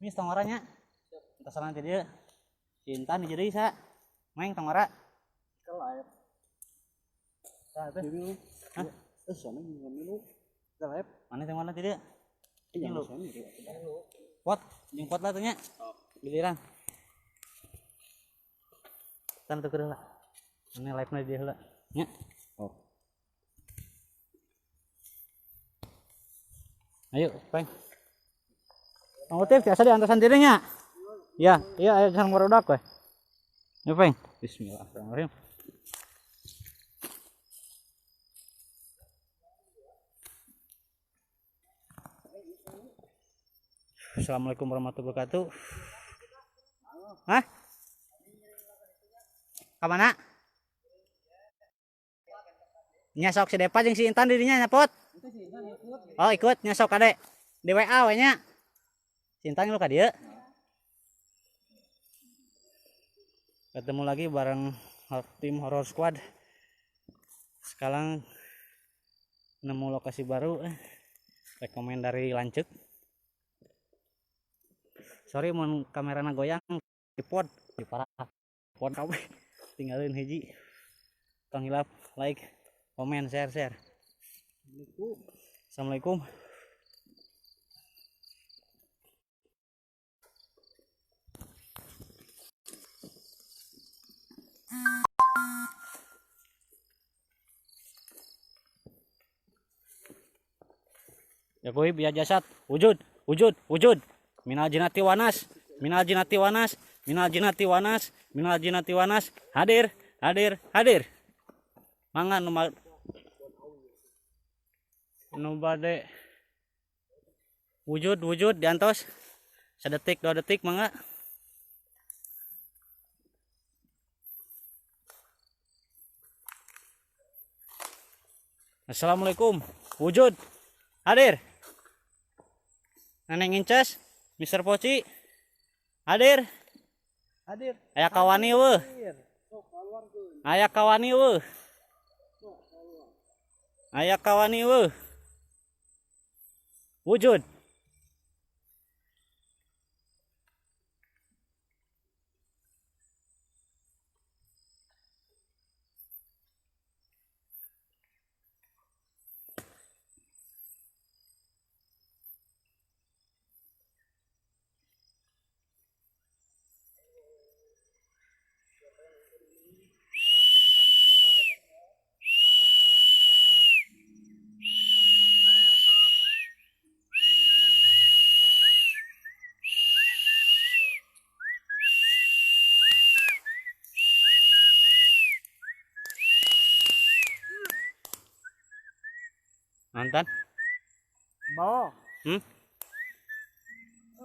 Mis tong orangnya. Entas nanti dia. Cinta nih jadi sa. Main tong ora. Ke live. Sa teh. Hah? Eh, sana ngilu. Ke live. Mana tong ora tadi? Iya, Ngilu. Pot, jeung pot lah tanya. Giliran. Tan tuker heula. Ini live-na dia heula. Nya. Oh. Ayo, Peng. Tong Utif biasa di antasan dirinya. Ya, iya ayo sareng barudak we. Ayo, Peng. Bismillahirrahmanirrahim. Assalamualaikum warahmatullahi wabarakatuh. Hah? Ka mana? Nya sok si Depa jeung si Intan dirinya nyapot. Oh, ikut nya sok kade. Di WA we nya. Si Intan lu ka dieu. Ketemu lagi bareng tim Horror Squad. Sekarang nemu lokasi baru, rekomen dari Lanceuk. Sorry mun kamerana goyang, tripod di parah. Pod kabeh. Tinggalin hiji. Tong hilap like, komen, share, share. Assalamualaikum. Ya goib ya jasad, wujud, wujud, wujud. Minal jinnati wanas, minal jinnati wanas, minal jinnati wanas, minal jinnati wanas. Hadir, hadir, hadir. Mangga nu bade wujud, wujud diantos. Sedetik, 2 detik mangga. Assalamualaikum. Wujud. Hadir. Neneng Inces, Mister Poci. Hadir. Hadir. Aya kawani eueuh. Aya kawani eueuh. Aya kawani eueuh. Wujud. Nonton? Mau.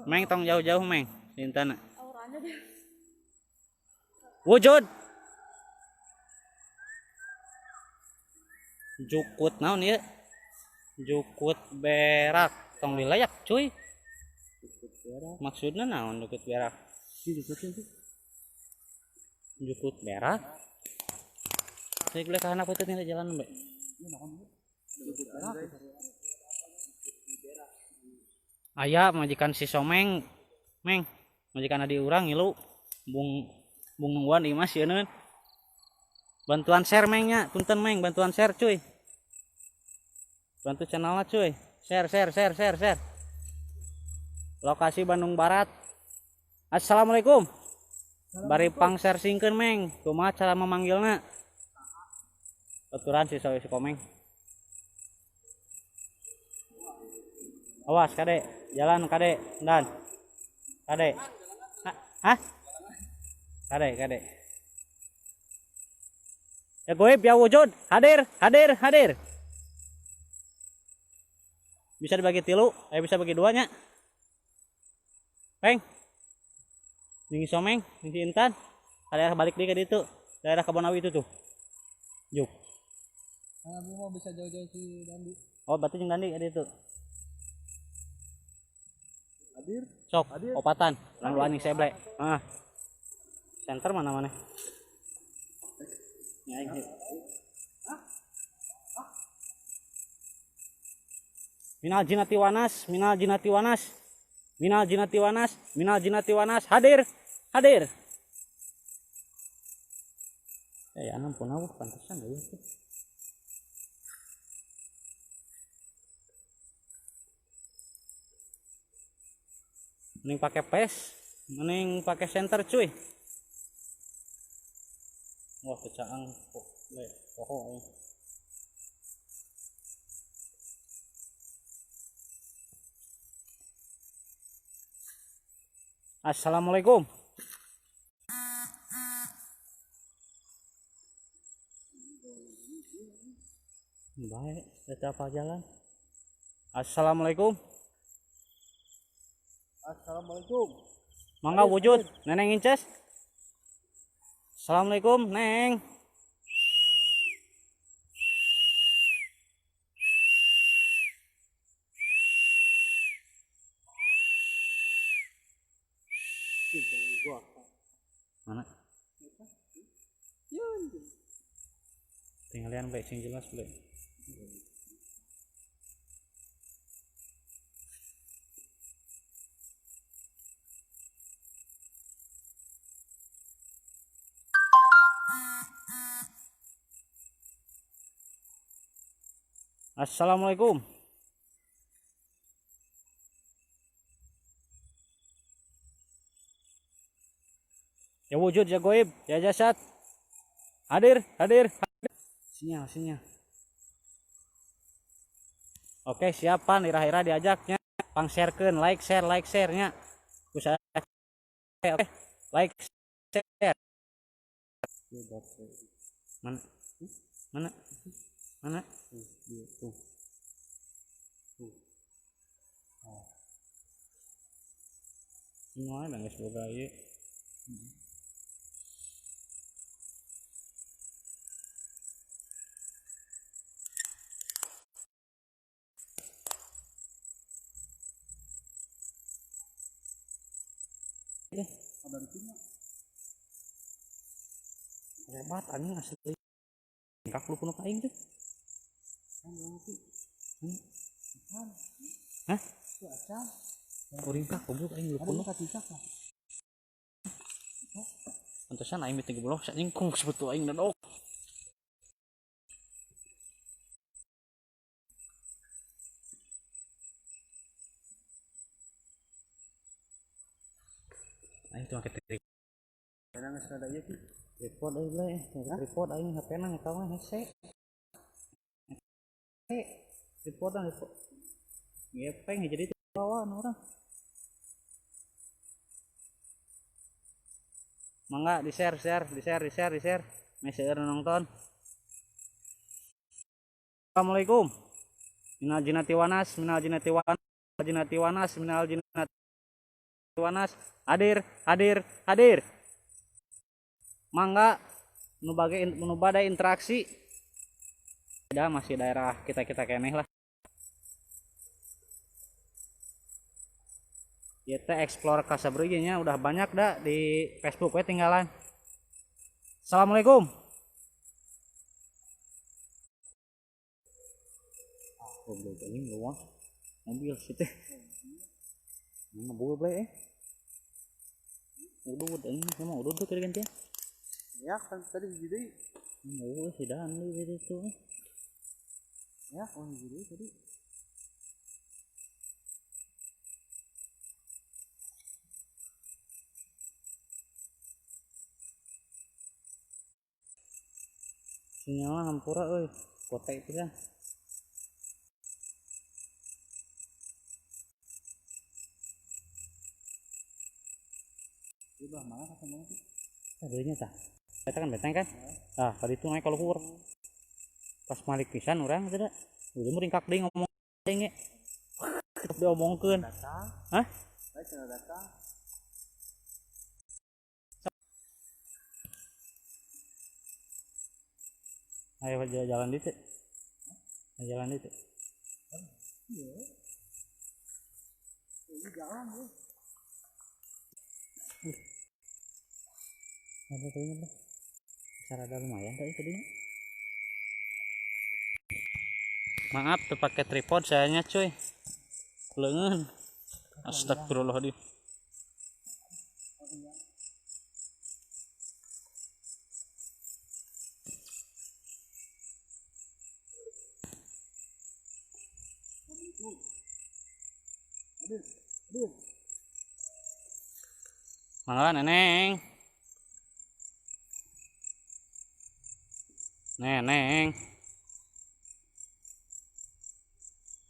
Meng tong jauh-jauh meng. Lintana. Wujud. Jukut naon ieu? Jukut berak tong wilayak cuy. Maksudna naon jukut berak? Jukut berak. Saya boleh ka anak itu nih jalan bae. Aya majikan si Someng, Meng, majikan adi urang ngilu bung bung nungguan di mas yeun. Bantuan share mengnya, punten meng, bantuan share cuy. Bantu channelnya cuy. Share share share share share. Lokasi Bandung Barat. Assalamualaikum. Bari pang share singkeun meng, kumaha cara memanggilna? Aturan si si Komeng. Awas kade, jalan kade, dan kade. Hah? Kade, kade. Ya goib ya wujud, hadir, hadir, hadir. Bisa dibagi tilu, bisa bagi duanya. Peng. Tinggi Someng, tinggi Intan. Daerah balik di ke ditu, daerah Kebonawi itu tuh. Juk. Nah, mau bisa jauh-jauh si Dandi. Oh, berarti jeung Dandi ada itu. Hadir. Sok, hadir. Opatan, lalu aning seble. Ah. Center mana mana? Ya, ini. Minal jinnati wanas, minal jinnati wanas. Minal jinnati wanas, minal jinnati wanas. Hadir, hadir. Ya ampun aku pantesan ya itu. Mending pakai pes, mending pakai senter cuy. Wah, kecaang kok le, poho. Assalamualaikum. Baik, tetap jalan. Assalamualaikum. Assalamualaikum. Mangga wujud, Neneng Inces. Assalamualaikum, Neng. Mana? Tingalian baik sing jelas baik. Assalamualaikum. Ya wujud, ya goib, ya jasad. Hadir, hadir, hadir. Sinyal, sinyal. Oke, siapa nih irah diajaknya? Pang sharekeun, like share nya. Usaha. Oke, like share. Mana? Mana? Mana? Tuh. Tuh. Oh. Ini mana geus boga ieu. Hebat anjing asli. Kak lu kuno aing teh. Hah? Kuring kak goblok aing lu kuno. Pantesan aing mah goblok anjing kung sebetul aing dadok. Aing tuh make trik. Kadang geus rada ieu ki. Tripod euy ble, tripod aing HP-na eta mah hese. Tripod tripod. Gepeng jadi bawaan orang. Mangga di-share, share, di-share, di-share, di-share. Meh seueur nu nonton. Assalamualaikum. Minal jinnati wanas, minal jinnati wanas, jinnati wanas, minal jinnati wanas. Hadir, hadir, hadir. Mangga nu bage nu badai interaksi. Ada masih daerah kita-kita keneh lah. Ya teh explore Kasabri nya udah banyak dah di Facebook we tinggalan. Assalamualaikum. Goblok anjing luang. Mobil sih teh. Ngebul ble eh. Udud anjing sama udud tuh kira gantian. Ya kan tadi hiji deui. Oh, sidan deui itu. Ya, oh hiji deui tadi. Sinyalna hampura euy, kote pisan. Di belah mana kasambungna sih? Tadinya tah. Eta kan beteng kan? Tah, tadi itu naik ka luhur. Pas malik pisan urang teh da. Udah muringkak deui ngomong deui ge. Tetep diomongkeun. Hah? Baik cenah datang. Ayo jalan ditu. Jalan ditu. Iya. Ini jalan ya. Ada kayaknya bah. Sarada lumayan tadi tadinya. Maaf tuh pakai tripod sayanya cuy. Leungeun. Astagfirullahaladzim. Mangga neneng. Neneng.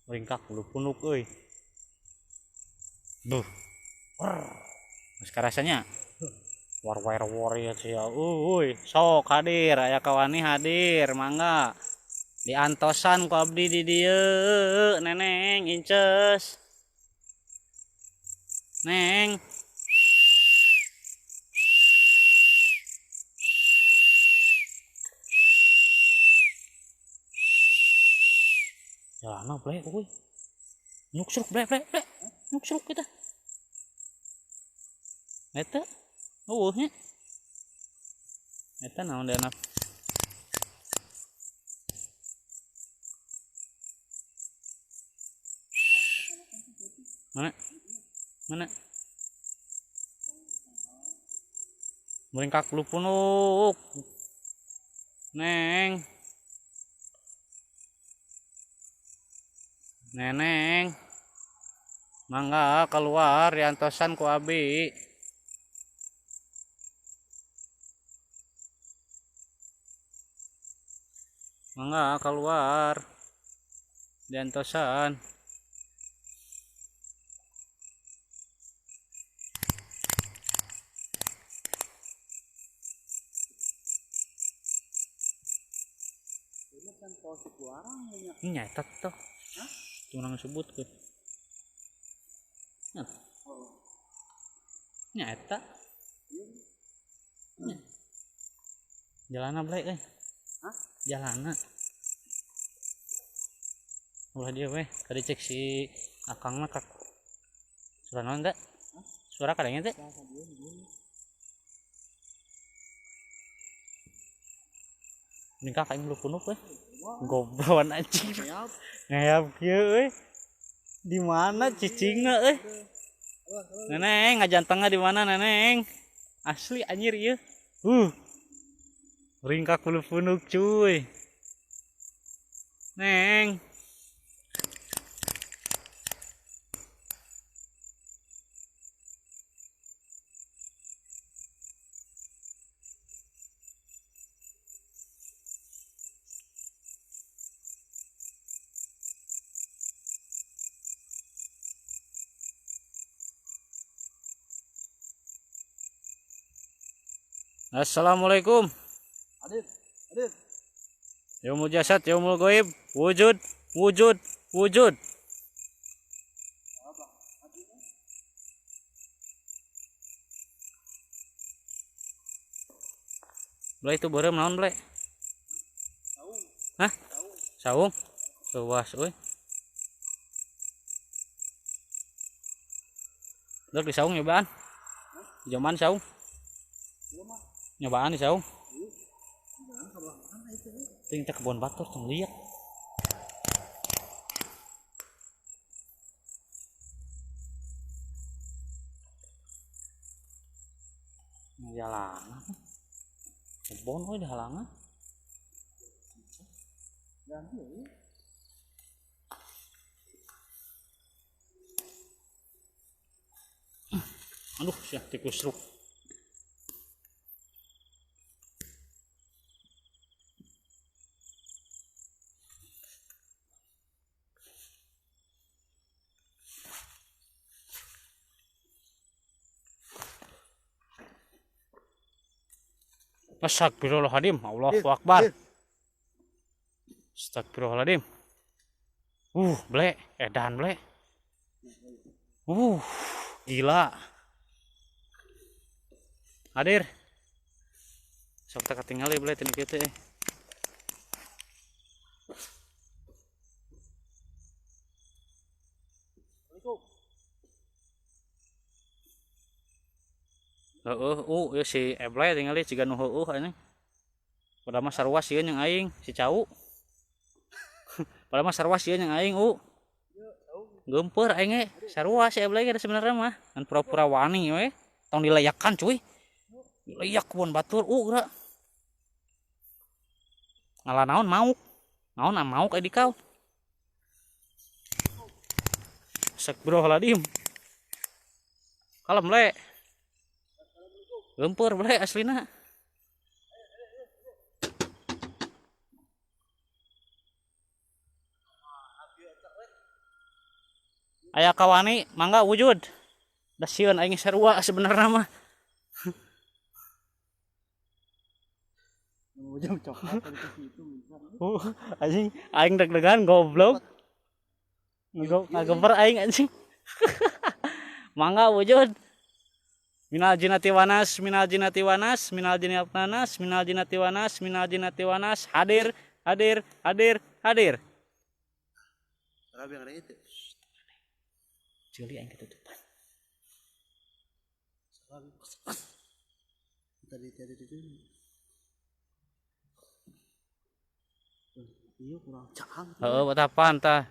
Ringkak bulu punuk euy. Duh. Geus karasanya. War war war ya sia. Euy, sok hadir aya kawani hadir mangga. Diantosan ku abdi di dieu neneng inces. Neng. Jalana ble euy. Nyuksruk ble ble ble. Nyuksruk kita. Eta eueuh nya. Eta naon deuna? Mana? Mana? Meringkak lu punuk. Neng. Neneng. Mangga keluar diantosan ku abi. Mangga keluar diantosan. Nyata tuh. Curang sebut ke. Nyata. Jalana blek euy. Hah? Jalana. Ulah dia weh, tadi cek si akang mah kak. Suara naon teh? Suara kadangnya teh? Nikah aing lu punuk weh. Gobloan anjing. Ngayap kieu euy. Di mana cicingna euy? Neneng, ngajantengna di mana neneng? Asli anjir ieu. Ringkak bulu punuk cuy. Neng. Assalamualaikum. Hadir, hadir. Yaumul jasad, yaumul goib, wujud, wujud, wujud. Bleh itu beureum naon bleh? Hah? Saung. Luas euy. Dek di saung nyobaan. Jaman saung. Nyobaan di saung. Ting teh kebon batur tong liak. Jalan. Kebon euy dihalangan. Aduh, sia tikus ruk. Astagfirullahaladzim, Allahu Akbar. Astagfirullahaladzim. Ble, edan ble. Gila. Hadir. Sok tak ketinggalan ble teu kieu teh. Heueuh, ieu si Eble tingali jiga nu heueuh anjing. Padahal mah sarua sieun jeung aing, si Cau. Padahal mah sarua sieun jeung aing, Gempeur aing ge sarua si Eblay ge sebenarnya mah. Ngan pura-pura wani we. Tong dilayakan cuy. Dilayak kebon batur geura. Ngalah naon mauk. Naon mauk ai di kau. Astagfirullahaladzim. Kalem le. Gempeur ble aslina. Aya kawani mangga wujud. Da sieun aing sarua sebenarnya mah. Jam coklat itu. Anjing aing deg-degan goblok. Ngagemper aing anjing. Mangga wujud. Minal jinnati wanas, minal jinnati wanas, minal jinnati wanas, minal jinnati wanas, minal jinnati wanas. Hadir, hadir, hadir, hadir. Jeli aing ketutupan. Tadi itu. Iya kurang caang. Heeh, buat apaan tah?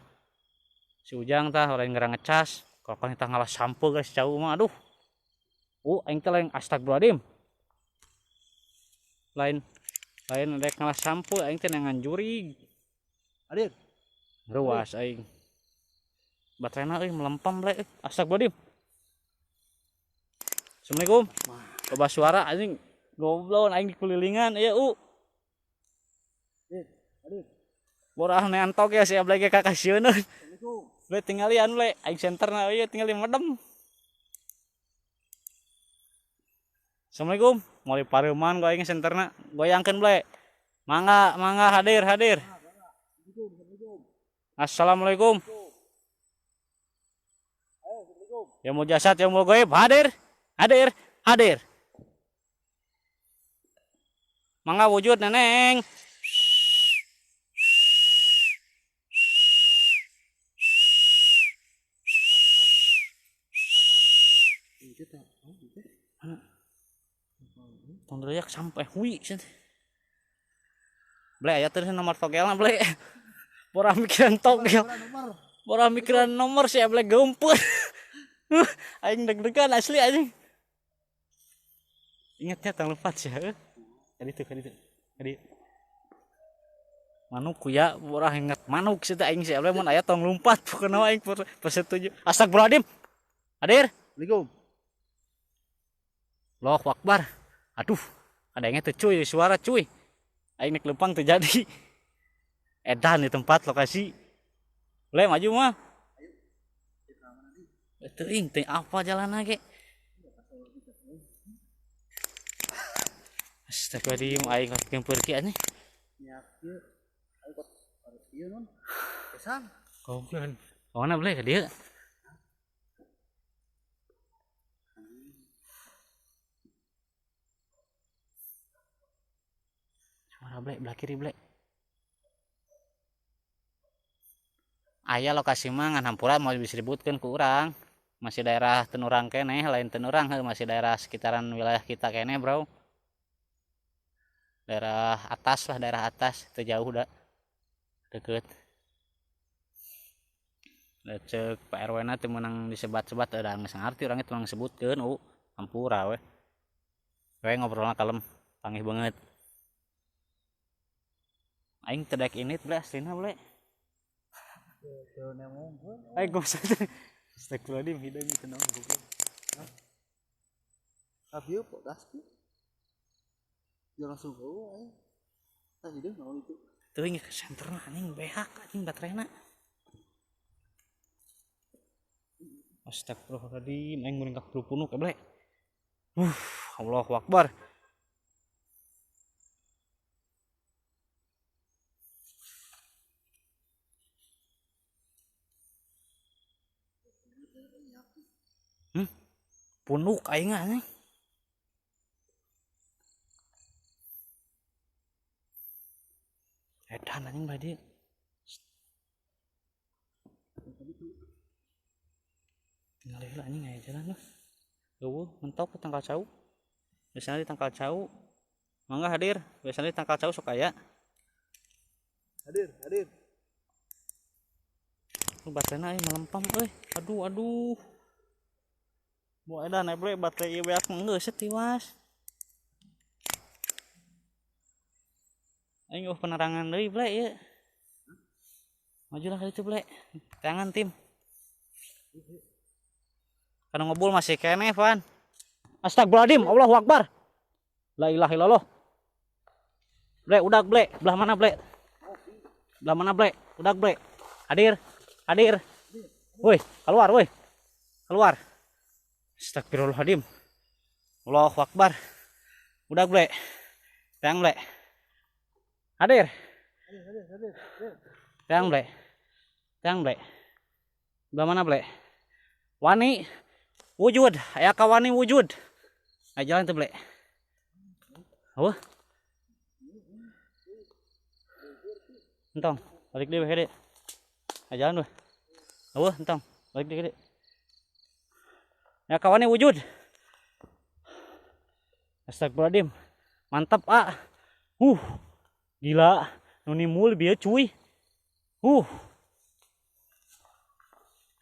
Si Ujang tah lain ngerang ngecas. Kalau kan kita ngalah sampo guys jauh mah aduh. Aing teh lain astagfirullahaladzim. Lain rek ngalah sampo aing teh nangan jurig. Hadir. Ruas aing. Baterainya euy melempem le. Astagfirullahaladzim. Assalamualaikum. Loba suara anjing goblok aing dikulilingan ieu. Hadir. Borah neantok ya si Ablay ge kakasieun. Le tinggalian le aing senterna ieu tingali medem. Assalamualaikum. Moal pareuman ku aing senterna. Goyangkeun ble. Mangga, mangga hadir, hadir. Assalamualaikum. Ya mau jasad, ya mau goib, hadir, hadir, hadir. Mangga wujud neneng. Tong diliak sampai hui ble aya teh nomor togelna ble. Borah mikiran togel. Borah mikiran nomor si ble geumpeur. Aing deg-degan asli anjing. Ingatnya tong lupa sih heuh. Kadi tuh kadi tuh. Kadi. Manuk ya borah inget manuk sih teh aing si ble mun aya tong lumpat pokona aing persetuju. Astagfirullahaladzim. Hadir. Assalamualaikum. Allahu Akbar. Aduh, ada yang itu cuy, suara cuy. Aing nek lempang terjadi. Edan di tempat lokasi. Le maju mah. Teuing teh apa jalan lagi? Astagfirullahaladzim, aing gempeur kieu anjing. Nya kieu. Aing kok ieu non. Kesan. Goblok. Mana ble ka dieu? Suara ble, belah kiri ble. Aya lokasi mah ngan hampura mau disebutkeun ku urang. Masih daerah Tenurang keneh, lain Tenurang heuh, masih daerah sekitaran wilayah kita keneh, bro. Daerah atas lah, daerah atas, teu jauh da. Deket. Da ceuk Pak RW na teu meunang disebat-sebat, da geus ngarti urang teu meunang sebutkeun, hampura we. We ngobrolna kalem, panggih beungeut. Aing teu daek init ble aslina ble. Aing goblok. Astagfirullahaladzim, hideung teu naon goblok. Abi kok gas ki. Ya langsung bawa aing. Tah hideung naon itu. Teuing ke senterna anjing behak anjing bateraina. Astagfirullahaladzim, aing muringkak bulu punuk ble. Allahu Akbar. Punuk aing anjing. Edan anjing bae dieu. Tinggal heula anjing aya jalan lah. Eueuh mentok ke tangkal cau. Biasana di tangkal cau. Mangga hadir, biasana di tangkal cau sok aya. Hadir, hadir. Baterainya euy melempem euy. Aduh aduh. Mau edan ble baterai ieu beak mah geus tiwas. Aing eueuh penerangan deui ble ieu. Majulah ka ditu ble. Tangan tim. Kana ngebul masih keneh pan. Astagfirullahaladzim, Allahu Akbar. La ilaha illallah. Ble, udak ble, belah mana ble? Belah mana ble? Udak ble. Hadir, hadir. Woi, keluar woi. Keluar. Astagfirullahaladzim. Allahu Akbar. Udak ble. Teang ble. Hadir. Teang ble. Teang ble. Belah mana ble? Wani wujud, aya kawani wujud. Ayo jalan tuh ble. Oh. Entong, balik deh gede. Ayo jalan tuh. Oh, entong, balik deh gede. Ya kawannya wujud. Astagfirullahaladzim. Mantap, ah. Gila. Nuni mul bieu cuy.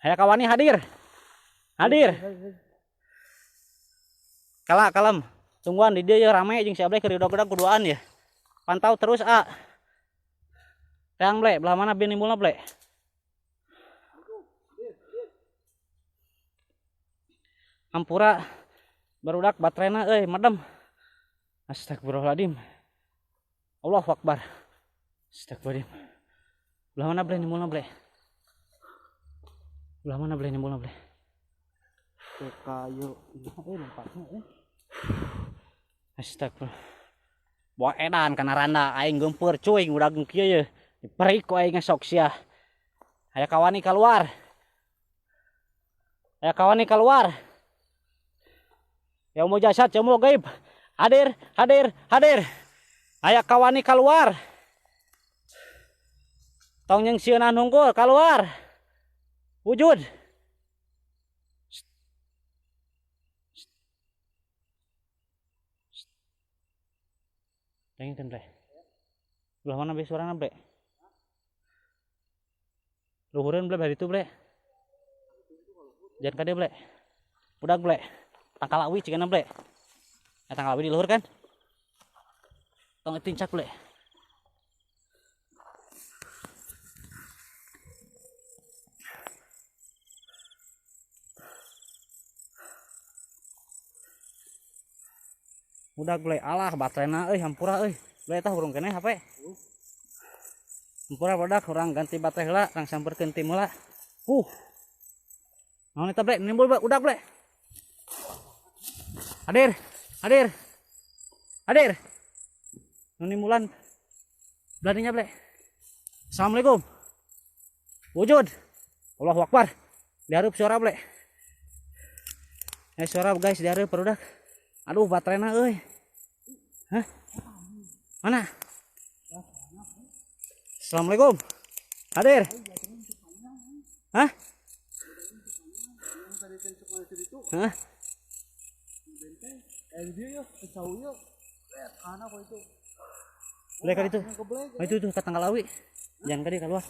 Aya kawani hadir. Hadir. Kala kalem. Tungguan di dia ya rame jeung si Ableh keur udag-udag kuduaan ya. Pantau terus, ah. Teang ble, belah mana bin nimbulna ble? Hampura barudak baterena euy madem. Astagfirullahaladzim. Allahu Akbar. Astagfirullahaladzim. Belah mana ble nimbulna ble? Belah mana ble nimbulna ble? Kayu lompatnya euy. Astagfirullah. Bawa edan kana randa aing geumpeur cuy udag kieu ye. Diperik ku aing sok sia. Aya kawani keluar. Aya kawani keluar. Ya mau jasad, ya mau gaib. Hadir, hadir, hadir. Aya kawani keluar. Tong yang sieunan hungkul keluar. Wujud. Dengerin ble. Belah mana be suarana ble? Luhureun ble bari itu ble. Jangan kade ble. Budak ble. Tangkal awi cigana ble. Ya, tangkal awi di luhur kan? Tong tincak ble. Udah ble, alah baterena euy hampura euy. Ble tah urung keneh HP. Hampura badak urang ganti baterai heula, urang samperkeun tim heula. Naon eta ble, nimbul ble, udah ble. Hadir, hadir. Hadir. Nu nimbulan. Belaninya ble. Assalamualaikum. Wujud. Allahu Akbar. Dihareup suara ble. Suara guys dihareup barudak. Aduh baterainya euy. Hah? Mana? Assalamualaikum. Hadir. Hah? Hah? Boleh kan itu? Oh, itu ke tanggal awi. Jangan kali keluar.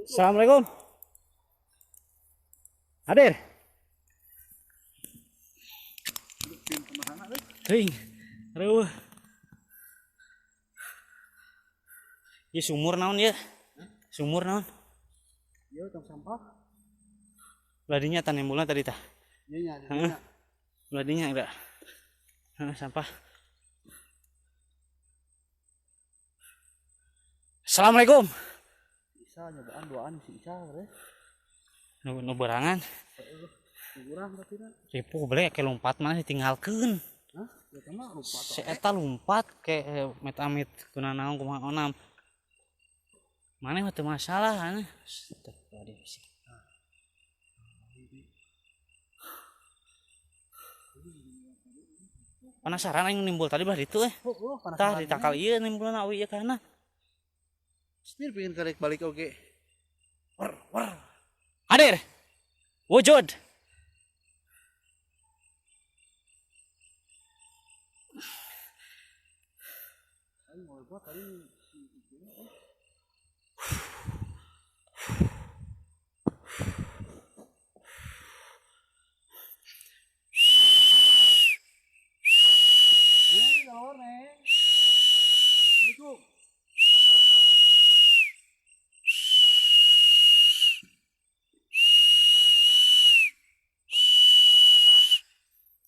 Assalamualaikum. Hadir. Ring. Reueuh. Ieu sumur naon ieu? Sumur naon? Ieu tong sampah. Ladinya tan nimbulna tadi tah. Iya nya. Heeh. Ladinya enggak. Heeh, sampah. Assalamualaikum. Isa nyobaan duaan si Isa we. Nu berangan. Heeh. Urang tapi na. Ripuh bele ke lompat mana ditinggalkeun. Hah? Ya mah lompat. Si eta lompat ke amit-amit kuna naon kumaha onam. Maneh mah teu masalah aneh. Astagfirullahaladzim. Penasaran aing nimbul tadi belah ditu eh. Oh, Tah ditakal ieu nimbulna awi ieu kana. Mir pingin karek balik oge. War war. Hadir. Wujud.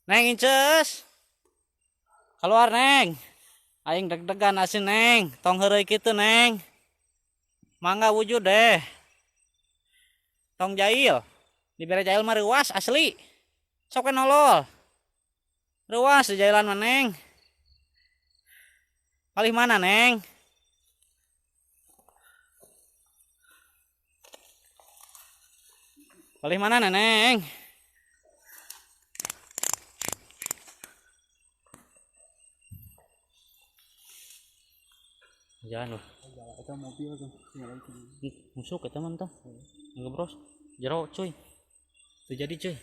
Neng Inces. Keluar Neng. Aing deg-degan asin Neng. Tong heureuy kitu Neng. Mangga wujud deh. Tong jail. Dibere jail mah reuas asli. Sok nolol. Reuas di jailan mah Neng. Palih mana Neng? Palih mana Neng? Jalan loh. Ada mobil tuh. Musuh ke teman tuh. Ngebros. Jero cuy. Terjadi cuy.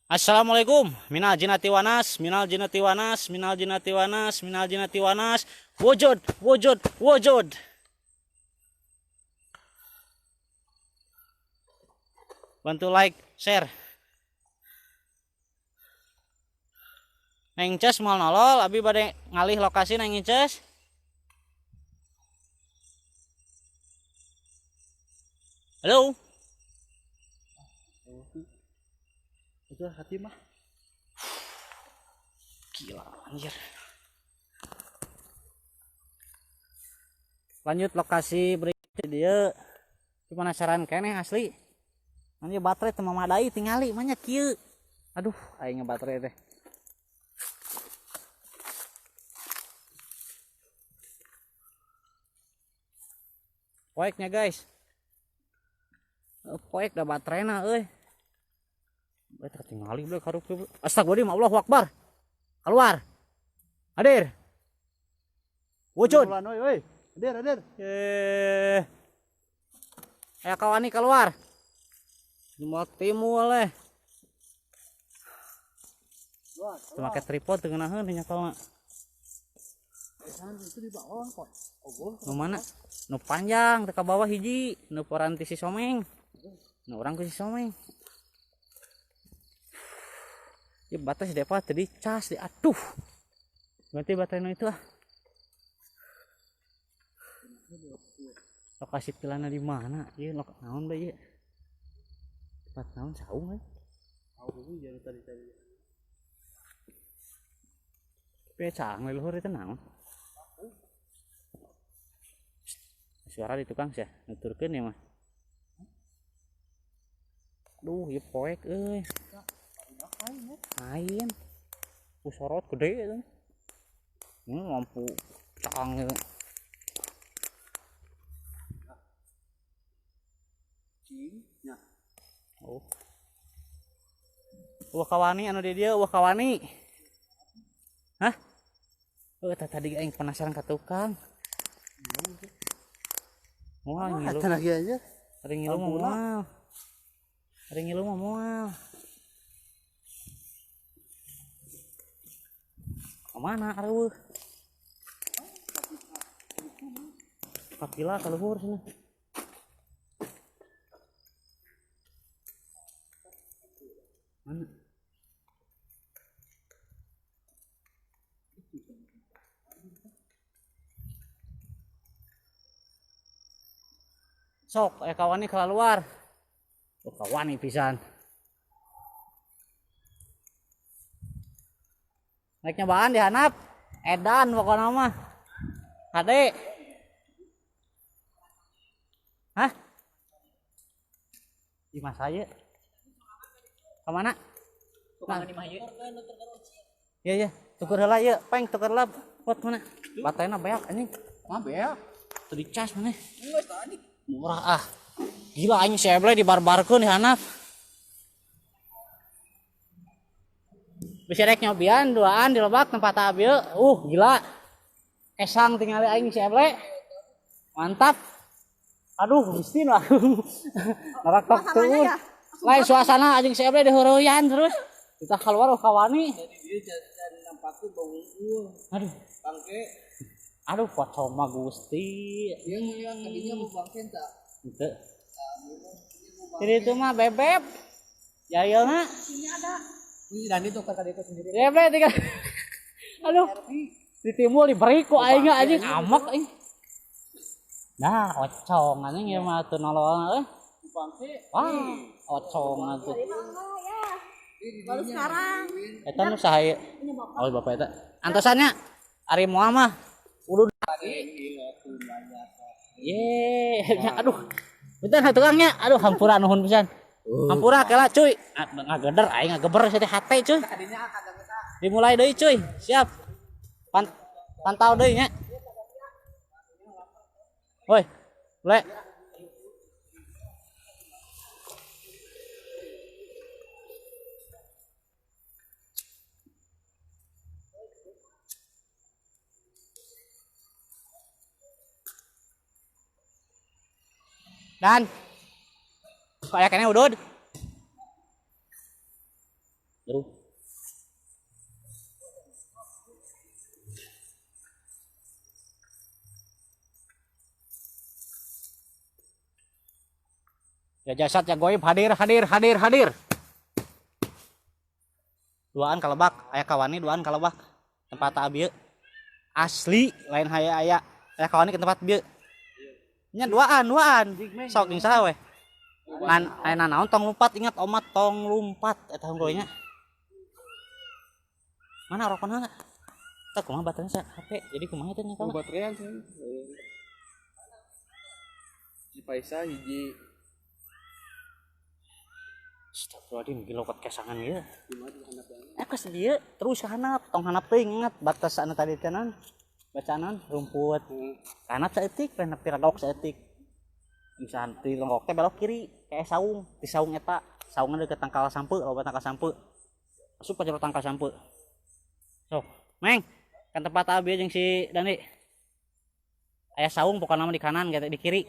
Assalamualaikum. Minal jinnati wanas, minal jinnati wanas, minal jinnati wanas, minal jinnati wanas. Wujud, wujud, wujud. Bantu like, share. Neng Inces moal nolol, abi bade ngalih lokasi Neng Inces. Halo. Itu hati mah. Gila anjir. Lanjut lokasi berikutnya dia. Penasaran keneh asli. Anjir baterai teu memadai tingali mah nya kieu. Aduh, aing baterai teh. Poeknya guys. Poek da bateraina euy. Bae tingali bleh karup. Astagfirullahaladzim, Allahu Akbar. Keluar. Hadir. Wujud. Oi, hadir, hadir. Aya kawani keluar. Mau timul leh. Teu make tripod teu ngeunaheun nyakalna. Itu di bawah kok. Nu mana? Nu panjang teu ka bawah hiji, nu poranti si Someng. Nu urang ku si Someng. Ya batas depa teu dicas di aduh. Berarti baterai nu itu ah. Lokasi pilana di mana? Ieu lok naon bae ieu? Tempat naon saung euy? Saung ieu tadi-tadi. Pe cang leluhur itu naon? Suara di tukang sih, nuturkeun ya mah. Duh, ieu poek euy. Lain. Ku sorot gede itu. Ini lampu cang gitu. Cing nya. Oh. Wah kawani anu di dieu, wah kawani. Hah? Oh, tadi aing penasaran ka tukang. Moal ngilu. Ada lagi aja. Ari ngilu mah moal. Ari ngilu mah moal. Kemana areueuh? Kapila ka luhur cenah. Mana? Sok, kawani keluar. Oh, kawani pisan. Naik nyobaan dihanap. Edan pokoknya mah. Hade. Hah? Di mas saya. Kemana? Nah. Iya, iya. Tuker heula ieu, peng tuker heula. Pot mana? Baterainya beak anjing. Mah beak. Teu dicas maneh. Murah ah. Gila aing si Eble dibarbarkeun di hanap. Bisa rek nyobian duaan di lebak tempat abi. Gila. Esang tingali aing si Eble. Mantap. Aduh, miskin lah. Narak tok tuh. Lain suasana anjing si Eble diheureuyaan terus. Kita keluar kawani. Jadi dia jadi nampaknya bau unggul. Aduh, Bangke. aduh pocong mah Gusti. Yang tadinya mau bangke tak? Henteu. Jadi itu mah bebeb. Jailna. Sini ada. Ini Dani tuh kata dia sendiri. Bebe tinggal. Aduh. Ditimbul diberi ku aing anjing amek aing. Nah, ocong anjing ieu mah teu nolong euy. Bangke. Wah, ocong atuh. Tadi mah enggak ya. Baru sekarang. Eta nu saha ieu? Punya bapak. Oh, bapak eta. Antosannya ari moal mah udah ye, aduh. Bentar tukangnya. Aduh, hampura nuhun pisan. Hampura kela cuy. Ngageder aing ngageber teh hate cuy. Dimulai deui cuy. Siap. Pantau deui nya. Woi, le. Dan kayak kene udud. Terus. Ya jasad ya goib hadir hadir hadir hadir. Duaan kalebak, aya kawani duaan kalebak. Tempat abi asli lain haya aya. Aya kawani ke tempat bieu. Nya duaan duaan. Sok jeung saha we. Ngan aya nanaon tong lumpat ingat omat tong lumpat eta unggul nya. Mana rokona? Tah kumaha baterainya HP? Jadi kumaha teh nya Bateraian sih. Si Paisa hiji. Astagfirullahaladzim, gila kot kesangan ieu. Kes dieu terus ka handap, tong handap teuing ingat batas anu tadi teh naon? Bacaan rumput. Handap saeutik, handap piradok saeutik. Misalkan di longkok teh belok kiri kayak saung, di saung eta, saungna deukeut tangkal sampe, loba tangkal sampe. Asup ka jero tangkal sampe. Sok, Meng, kan tempat abi jeung si Dani. Aya saung pokona mah di kanan gitu, di kiri.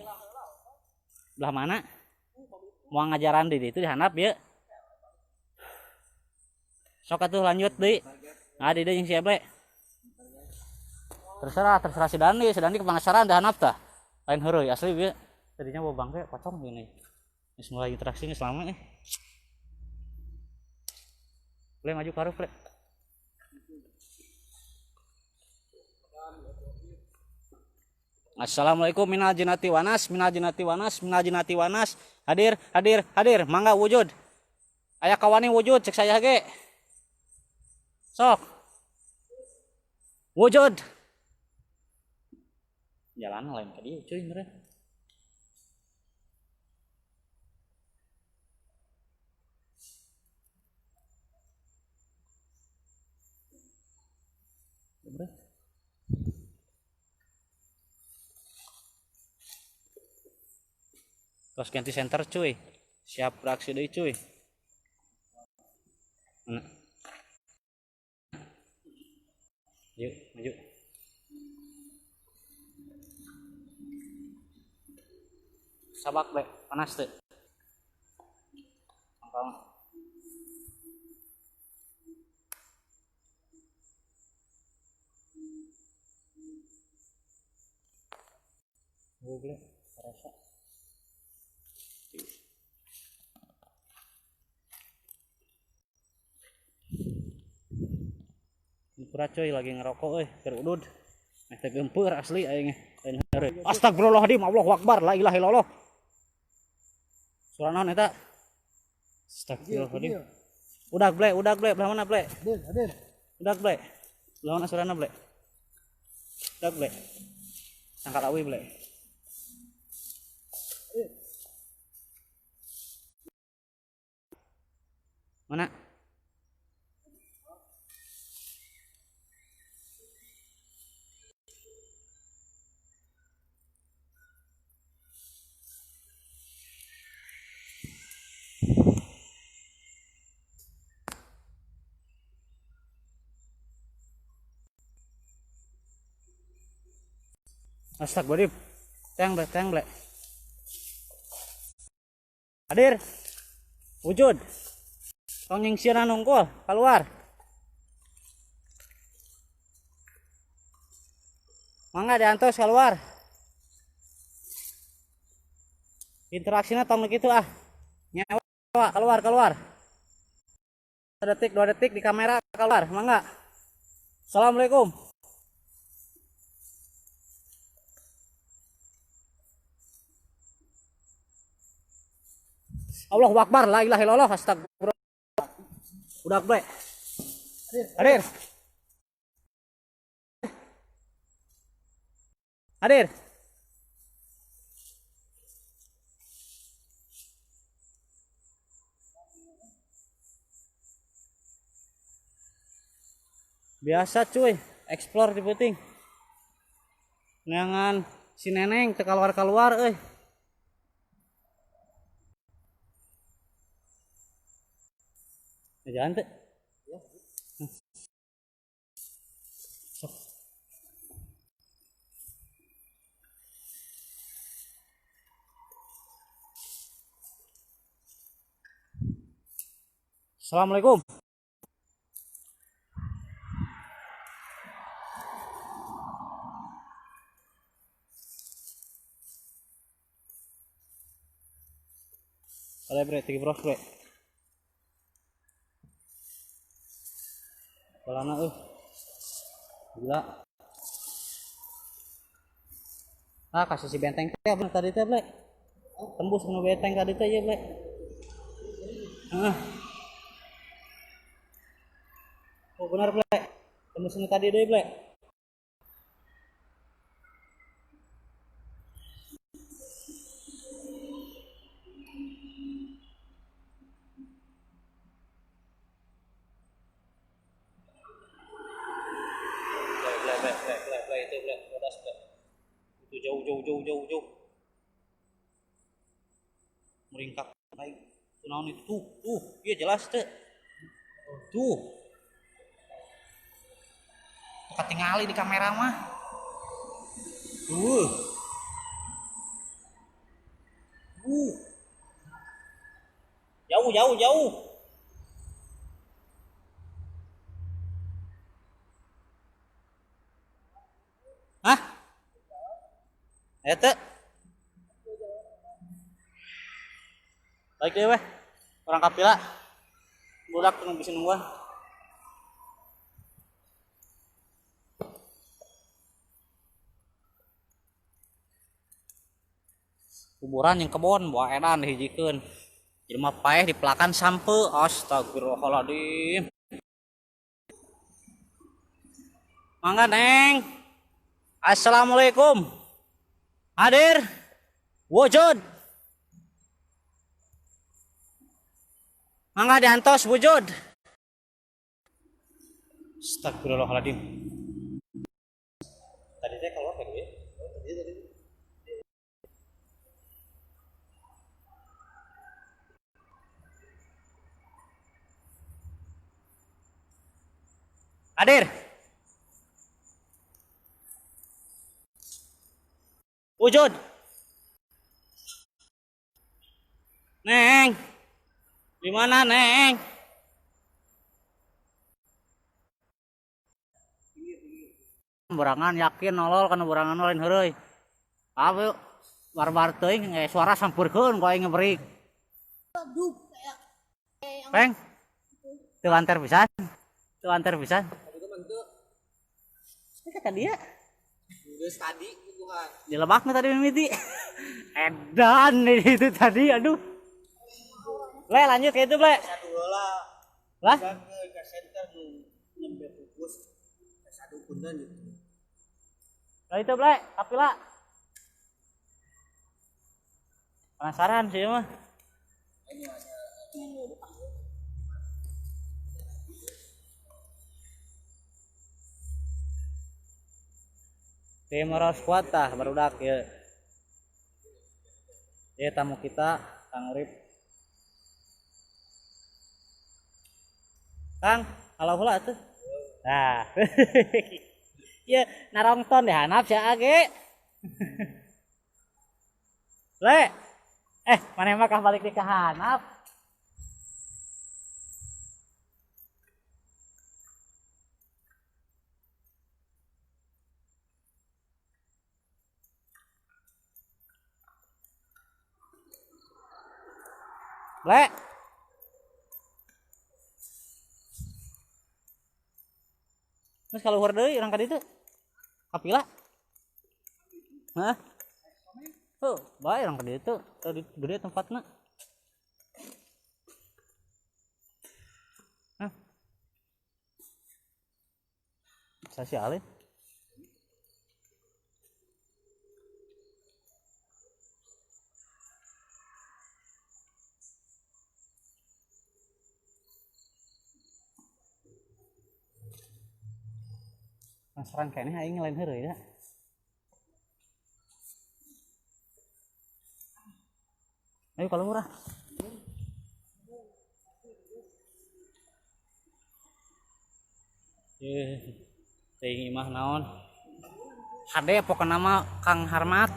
Belah mana? Mau ngajaran di itu dihandap ya. Sok atuh lanjut deui. Nah, di dieu jeung si Eble. Terserah, terserah si Dani, si Dani kepenasaran dihandap tah. Lain heureuy asli bieu. Tadinya bawa bangke pocong gini. Geus mulai interaksi geus lama eh. Ple maju ka hareup, Ple. Assalamualaikum minal jinnati wanas, minal jinnati wanas, minal jinnati wanas. Hadir, hadir, hadir, mangga wujud. Aya kawani wujud cek saya ge. Sok. Wujud. Jalan lain ka dieu cuy meureun. Meureun. Terus ganti center cuy. Siap beraksi deui cuy. Mana? Yuk, maju. Sabak be, panas teu. Tangkal. Google rasa. Pura cuy lagi ngerokok euy, keur udud. Meh teu geumpeur asli aing. Astagfirullahaladzim, Allahu Akbar, la ilaha illallah. Suara naon eta? Astagfirullahaladzim. Udah ble, belah mana ble? Hadir, hadir. Udah ble. Belah mana suarana ble? Udah ble. Tangkal awi ble. Mana? Astagfirullahaladzim. Teng ble, teng ble. Hadir. Wujud. Tong nyingsieunan hungkul, keluar. Mangga diantos keluar. Interaksinya tong gitu ah. Nyawa keluar keluar. Detik 2 detik di kamera keluar, mangga. Assalamualaikum. Allahu Akbar, la ilaha illallah, astagfirullah. Udah bre. Hadir. Hadir. Biasa cuy, explore di puting. Neangan si neneng teu keluar-keluar euy. Jalan teh. Sok. Assalamualaikum. Ada bre, tiga bros bre. Kelana gila. Ah, kasih si benteng teh tadi teh, Ble. Tembus nu benteng tadi teh ya, Ble. Heeh. Oh, benar, Ble. Tembus nu tadi deui, Ble. Itu bodas, Ble. Itu jauh jauh jauh jauh jauh. Meringkak naik. Itu naon itu? Tuh, tuh, iya jelas teh. Tuh. Ketingali di kamera mah. Tuh. Tuh. Jauh jauh jauh. Hah? Eta. Baik deh weh. Orang kapila. Budak nu bisa nungguan. Kuburan yang kebon buah edan dihijikeun. Jelema paeh dipelakan sampe. Astagfirullahaladzim. Mangga neng. Assalamualaikum. Hadir. Wujud. Mangga diantos wujud. Astagfirullahaladzim. Tadi teh keluar tadi ya? Tadi. Hadir. Wujud. Neng. Di mana, Neng? Berangan yakin nolol kana berangan lain heureuy. Apa yuk? Barbar teuing suara sampurkeun ku aing ngebrik. Aduh, kayak Peng. Teu anter pisan. Teu anter pisan. Kata dia. Geus tadi bukan. Dilebakna tadi mimiti. Edan itu tadi aduh. Le lanjut kayak itu, Le. Satu heula. Lah? Ke center nu nembe fokus. Satu punten gitu. Lah itu, Le, kapila. Penasaran sih mah. Tim Horror Squad tah barudak ya. Ya tamu kita Kang Urip. Kang, halo heula atuh. Nah. Ya narongton deh hanap sia ge. Le. Maneh mah kah balik di ka hanap. Ble. Terus kalau luhur deui urang ka ditu. Kapila. Hah? Tuh, bae urang ka ditu. Teu gede tempatna. Hah? Sasi alin. Penasaran kayaknya aing lain heureuy da. Ayo kalau murah. Teuing imah naon? Hade pokona mah Kang Harmat.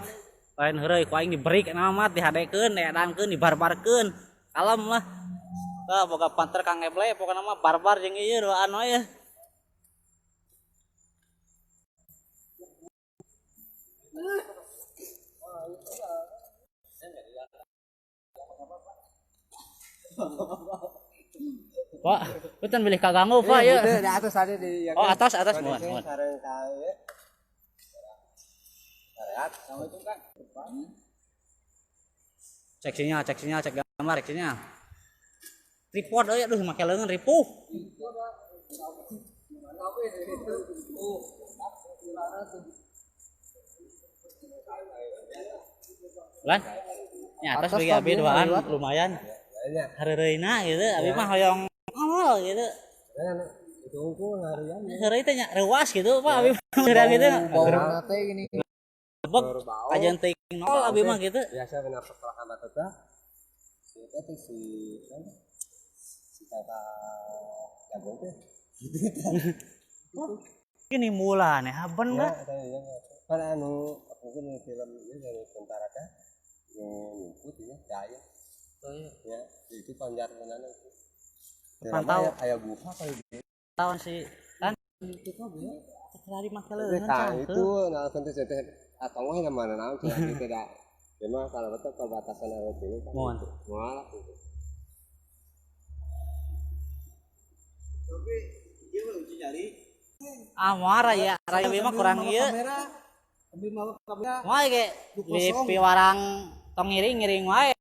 Lain heureuy ku aing diberi kana mah dihadekeun, diedankeun, dibarbarkeun. Kalem lah. Tah boga panter Kang Eble pokona mah barbar jeung ieu duaan wae. Pak, punten bilih kaganggu Pak ya. Di atas ada di Oh, atas atas mohon mohon. Cek sinyal, cek sinyal, cek gambar, cek sinyal. Tripod euy aduh make leungeun ripuh. Lan. Ya atas bagi abi duaan lumayan. Hareureuna gitu, abi mah hoyong nol gitu. Itu unggul harian. Heureuy teh nya reuas gitu Pak abi mah gitu. Bau teh gini. Beg kajian teuing nol abi mah gitu. Biasa kena pekelakan batu teh. Si eta teh si si tata jagung teh. Ini mula nih haben Ya, enggak? kan anu aku kan film ieu dari tentara teh yang nyumput ya, jaya. Ya, itu panjar tenan itu. Pantau. Aya guha kayak gitu. Tahun si kan itu kok ya. Lari make leungeun Nah, itu nah tentu teh atau mah mana naon teh tidak. Ya mah kalau betul perbatasan RW ini kan. Mohon. Moal gitu. Ah, moal raya, raya mah kurang ieu. Moal ge di piwarang tong ngiring-ngiring wae.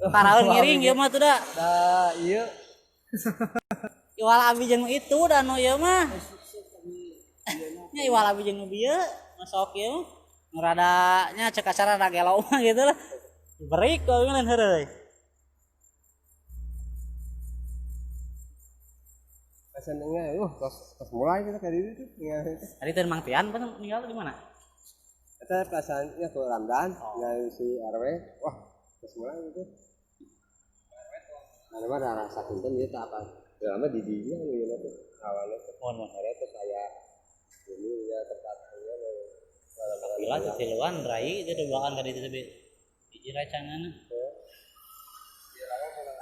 Taraun ngiring ieu mah tuh da. Da ieu Iwal abi jeung itu da nu ieu mah. Nya iwal abi jeung nu bieu masuk ieu mah. Nu rada nya cek acara rada gelo mah gitu lah. Berik kok lain heureuy. Pesannya, tos mulai kita kayak gitu tuh. Tadi teh Mang Tian pas meninggal di mana? Eta perasaannya ke Ramdan, dari si RW, wah, terus mulai gitu. Karena mah darah sakinten ieu teh apa? Lama di dinya nu ieu teh awalnya teh. Mohon mohon. RW teh kayak ini ya tempatnya Gila tuh tiluan rai itu di belakang ka ditu teh hiji racanganna.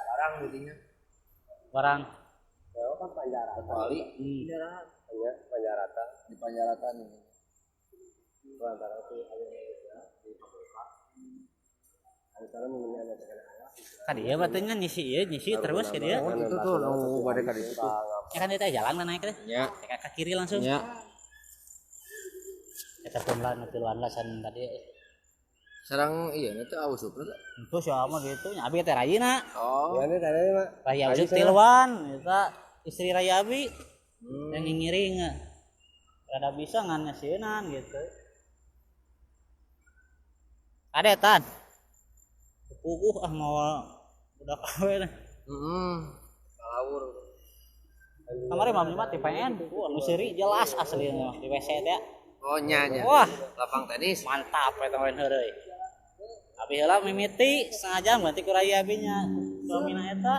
Barang didinya. Barang. Ya kan Panjarata. Kecuali Ya, Panjarata. di Panjaratan ini. Antara itu ada ya di Pamuka. Antara mengenai ada terkena anak. Ka dieu berarti nya nyisi ieu nyisi terus ka dieu. Oh, itu tuh nu bade ka ditu tuh. Ya kan dia teh jalan kan naik teh. Nya. Ke kiri langsung. Nya. Eta pun lah nu tiluan lah san tadi. Sarang iya teh aus supna teh. Itu siapa mah gitu nya abi teh rayina. Oh. Ya ini tadi mah. Raya Usup tiluan eta istri Raya abi. Yang ngiring. Rada bisa ngan nyasieunan gitu. Ade tan. Puguh ah mau budak awe lah. Heeh. Kalawur. Kamari mah mah TPN, wah nu seuri jelas aslinya mah di WC teh. Oh nya nya. Wah, Lapang tenis. mantap eta main heureuy. Abi heula mimiti setengah jam ganti ku Raya abinya. Suamina eta.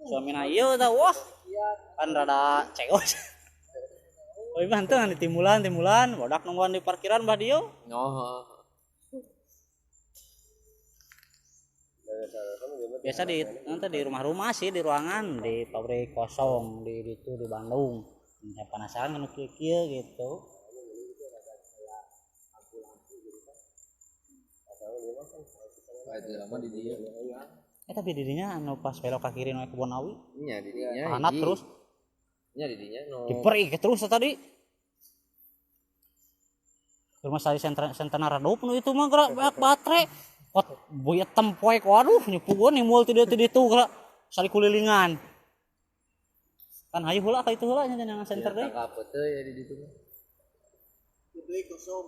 Suamina ieu eta wah. Kan rada cegos. Tapi mah henteu di timbulan-timbulan, bodak nungguan di parkiran bah dieu. Oh. Biasa di nanti di rumah-rumah sih, di ruangan, di pabrik kosong, di itu di Bandung. Ya penasaran kan kieu-kieu gitu. Itu lama di dia. Tapi dirinya anu pas belok ke kiri nu kebon awi. Nya di dinya. Anak terus. Nya di dinya nu Diperik terus tadi. Rumah saya sentana redup nu itu mah gerak banyak baterai. Kot boya tempoek waduh nyepuguan nimul ti ditu gerak sali kulilingan. Kan hayu heula ka itu heula nya jangan center deui. Tangkap teh ya di ditu mah. Gede kosong.